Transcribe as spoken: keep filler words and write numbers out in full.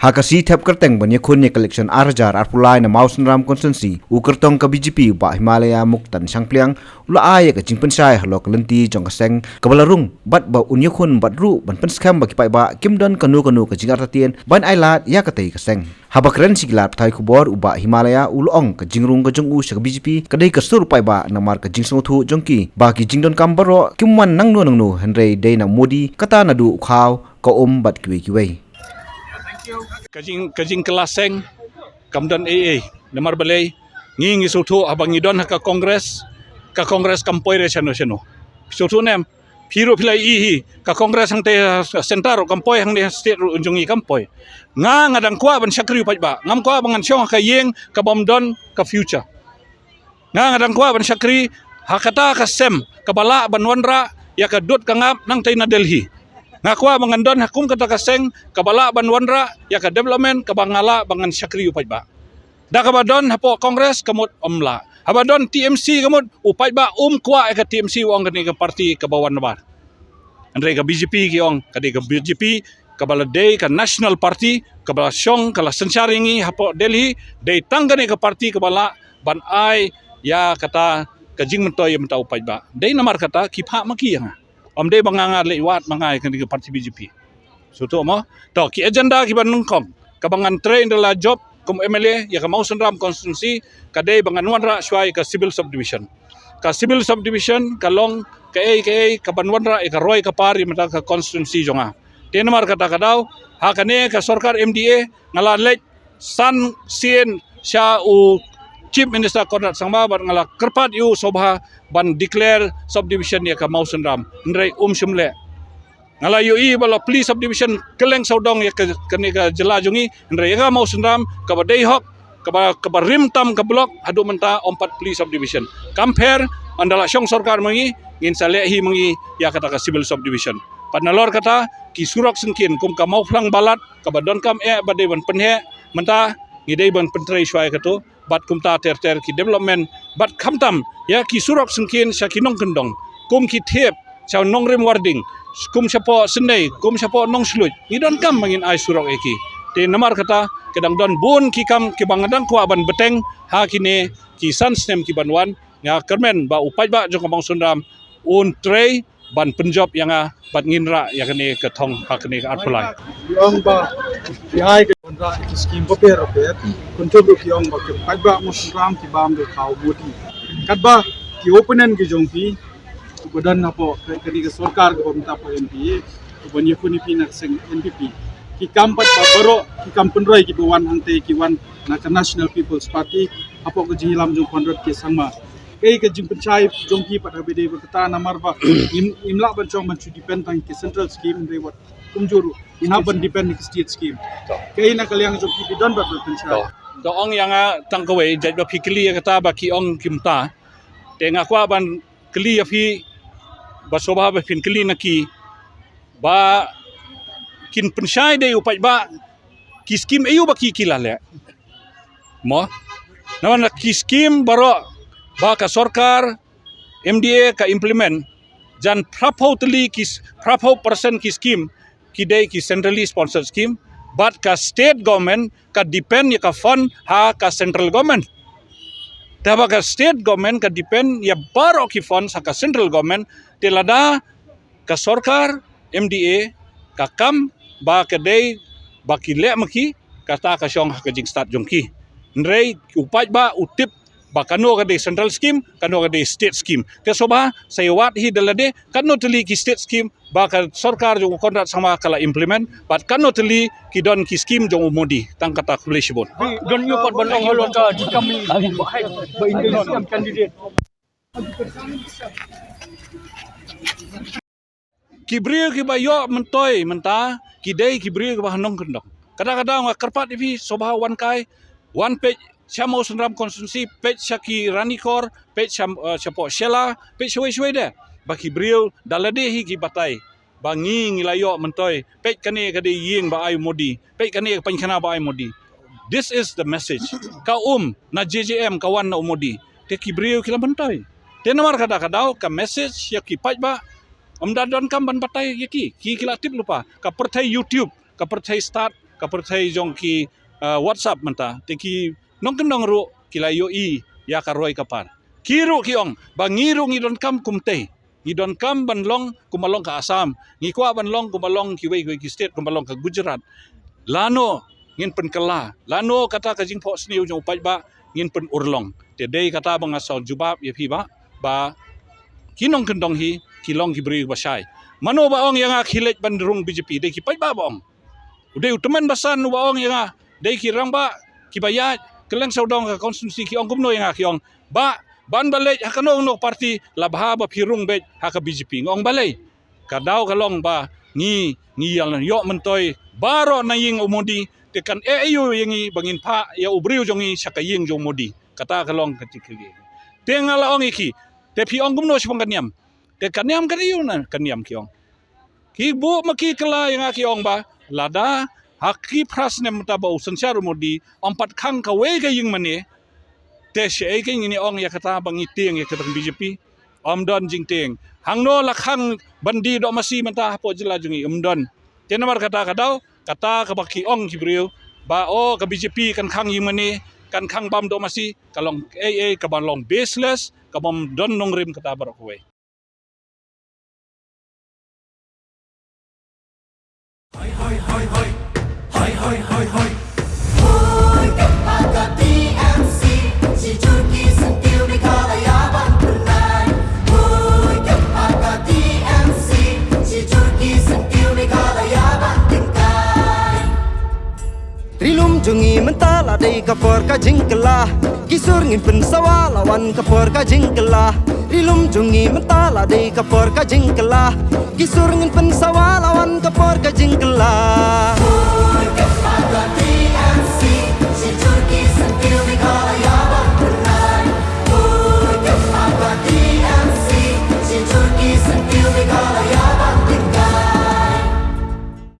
Ha ka sngi thep kyrteng ban ïakhun ïa ka election ar hajar arphew lai na Mawsynram constituency, u kyrtong ka B J P u Bah Himalaya Muktan Shangpliang u la ai ïa ka jingpynshai halor ka lynti jong ka seng kaba la rung bad ba un ïakhun bad ruh ban pynskhem ba ki paidbah kim don kano kano ka jingartatien ban ailad ïa katei ka seng. Haba kren sha ki lad pathai khubor, u Bah Himalaya u la ong ka jingrung ka jong u sha ka B J P ka dei ka sur paidbah namar ka jingsngewthuh jong ki ba ki jingdonkam baroh kim wan nangno nangno, hynrei dei na Modi, kata naduh u khaw, ka um bad kiwei kiwei. Ka jing, ka jingkylla seng kam don ei ei, namar balei, ngi ngi sngewthuh haba ngi don ha ka Congress, ka Congress kam poi re shano shano. Sngewthuh ne em? Phi ruh phi la ïohi hi, ka Congress hangtei ha centre ruh kam poi, hangne ha state ruh jong ngi kam poi. Nga, nga dang kwah ban shakri u paidbah, ngam kwah ba ngan shong ha ka ïing kabym don ka future. Nga, nga dang kwah ban shakri ha kata ka sem kaba lah ban wanrah ïa ka dud ka ngap nangtei na Delhi. Nga kwah ba ngan don ha kum kata ka seng kaba lah ban wanrah ïa ka development kaba nga lah ba ngan shakri u paidbah. Da kaba don hapoh Congress ka mut ym lah. Haba don T M C ka mut u paidbah um kwah ïa ka T M C, u ong kane ka party kaba wan nabar. Hynrei ka B J P ki ong ka dei ka B J P kaba la dei ka national party, kaba la shong, ka la synshar ïa ngi hapoh Delhi, dei tang kane ka party kaba lah ban ai ïa kata ka jingmyntoi ïa mynta u paidbah. Dei namar kata ki phah ma ki ïa nga. Ym dei ba nga nga leit wad ma nga ïa kane ka party B J P. Sngewthuh mo? To, ki agenda kiba nyngkong kaba ngan trei ynda la jop kum M L A ïa ka Mawsynram constituency ka dei ba ngan wanrah shuwa ïa ka civil subdivision. Ka civil subdivision ka long kaei kaei kaban wanrah ïa ka roi ka par ïa mynta ka constituency jong nga. Te namar kata ka daw, ha kane ka sorkar M D A nga la leit san sien sha u Chief Minister Conrad Sangma bad nga la kyrpad ïa u sngewbha ban declare subdivision ïa ka Mawsynram. Hynrei um shym leh. Nga la ïohi ba la plie subdivision kylleng sawdong ïa ka, kane ka jylla jong ngi, hynrei ïa ka Mawsynram kaba dei hok, kaba, kaba rim tam ka block, haduh mynta ym pat plie subdivision. Kam pher, ynda la shong sorkar ma ngi, ngin sa leh hi ma ngi ïa kata ka civil subdivision. Pat nalor kata, ki surok syngkien kum ka Mawphlang Balat kaba donkam eh ba dei ban pynheh, mynta ngi dei ban pyntrei shuwa ïa kato, bad kumta ter ter ki development, bad khamtam ïa ki surok syngkien sha ki nongkyndong, kum ki thiep sha Nongrim Warding, kum shapoh Synei, kum shapoh Nongshlud, ngi donkam ba ngin ai surok ïa ki. Te namar kata ka dang don bun ki kam kiba nga dang kwah ban bteng ha kine ki san snem kiban wan. Nga kyrmen ba u paidbah jong ka Mawsynram un trei ban pynjop ïa nga bad ngin rah ïa kane ka thong ha kane ka arphew lai. Ki ong ba ki ai ka wanrah ki skim bapher bapher, kumjuh ruh ki ong ba ki paidbah Mawsynram ki bam da u khaw Modi. Katba ki opponent ki jong phi, kiba don hapoh ka, kane ka sorkar kaba mynta hapoh N P A, kiban ïakhun ïa phi na ka seng N P P, ki kam pat ba baroh ki kam pynroi kiba wan hangtei ki wan na ka National People's Party hapoh ka jingïalam jong Conrad K Sangma. Kaei ka jingpynshai jong phi pat haba dei ba kata, namar ba ngim, ngim lah ban shong ban shu depend tang ki central scheme, hynrei wat kumjuh ruh ngin hap ban depend ki state scheme. Kaei na ka liang jong phi, phi don pat ban pynshai? To, to ong ïa nga tang kawei, jait ba phi kylli ïa kata ba ki ong kumta. Te nga kwah ban kylli ïa phi ba sngewbha ba phin kylli na ki ba kin pynshai da u paidbah ki skim aïu ba ki, ki la leh. Mo? Namar na ki skim baroh ba ka sorkar M D A ka implement, jan phraphew tylli ki s-, phraphew percent ki skim ki dei ki centrally sponsored scheme, bad ka state government ka depend ïa ka fund ha ka central government. Te ba ka state government ka depend ïa baroh ki fund ha ka central government, te lada ka sorkar M D A ka kam ba ka dei ba ki leh ma ki, kata ka shong ha ka jingstad jong ki. Hynrei u paidbah u tip ba kano ka dei central scheme, kano ka dei state scheme. Te sngewbha sa ïa wad hi da lade, kano tylli ki state scheme ba ka sorkar jong u Conrad Sangma ka la implement, bad kano tylli ki don ki skim jong u Modi. Tang kata, khublei shibun. Don ñu pat ban ong halor ka jingkam ni ba hai ba in dei skhem candidate. Ki briew kiba ïoh myntoi mynta ki dei ki briew kiba ha nongkyndong. Kata kata nga kyrpad ïa phi sngewbha wan kai, wan peit sha Mawsynram constituency, peit sha ki Ranikor, peit sha, eh, shapoh Shella, peit shawei shawei de. Ba ki briew da lade hi ki batai ba ngi ngi la ïoh myntoi, peit kane ka dei ïing ba ai u Modi, peit kane ka painkhana ba ai u Modi. This is the message. Ka um na J J M, ka wan na u Modi. Te ki briew ki la myntoi. Te namar kata ka daw ka message ïa ki paidbah, ym da donkam ban batai ïa ki. Ki, ki la tip lypa. Ka pyrthei YouTube, ka pyrthei stad, ka pyrthei jong ki, ah, WhatsApp mynta. Te ki nongkyndong ruh ki la ïohi ïa ka roi ka par. Ki ruh ki ong ba ngi ruh ngi donkam kumtei. Ngi donkam ban long kumba long ka Assam. Ngi kwah ban long kumba long kiwei kiwei ki state, kumba long ka Gujarat. Lano ngin pynkylla, lano kata ka jingphohsniew jong u paidbah ngin pynurlong. Te dei kata ba nga sngew jubab ïa phi ba, ba ki nongkyndong hi ki long ki briew ba shai. Mano ba ong ïa nga khie leit ban rung B J P? Dei ki paidbah ba ong. U dei u tymmen basan uba ong ïa nga, dei ki rangbah kiba ïaid kylleng sawdong ka constituency, ki ong kumno ïa nga? Ki ong, "Bah, ban ba leit ha kano kano party, la bha ba phi rung beit ha ka B J P." Nga ong, "Balei?" Ka daw ka long ba ngi, ngi ïa ïoh myntoi baroh na ïing u Modi, te kan eh aïu ïa ngi ba ngin phah ïa u briew jong ngi sha ka ïing jong u Modi. Kata ka long ka jingkylli. Te nga la ong ïa ki, "Te phi ong kumno shaphang ka niam?" Te ka niam ka dei aïu na ka niam, ki ong. Ki buh ma ki kylla ïa nga, ki ong ba lada ha ki phra snem mynta ba u synshar u Modi ym pat khang kawei ka ïing mane, te shaei kein ngin ong ïa kata ba ngi tieng ïa kata ka B J P? Ym don jingtieng. Hangno la khang ban die doh masi mynta hapoh jylla jong ngi? Ym don. Te namar kata ka daw, kata kaba ki ong ki briew ba, "Oh, ka B J P kan khang ïing mane, kan khang bam doh masi," ka long ei ei, kaba long baseless, kaba ym don nongrim kata baroh kawei. Ri lum jong ngi mynta la dei ka por ka jingkylla. Ki sur ngin pynsawa la wan ka por ka jingkylla. Ri lum jong ngi mynta la dei ka por ka jingkylla. Ki sur ngin pynsawa la wan ka por ka jingkylla.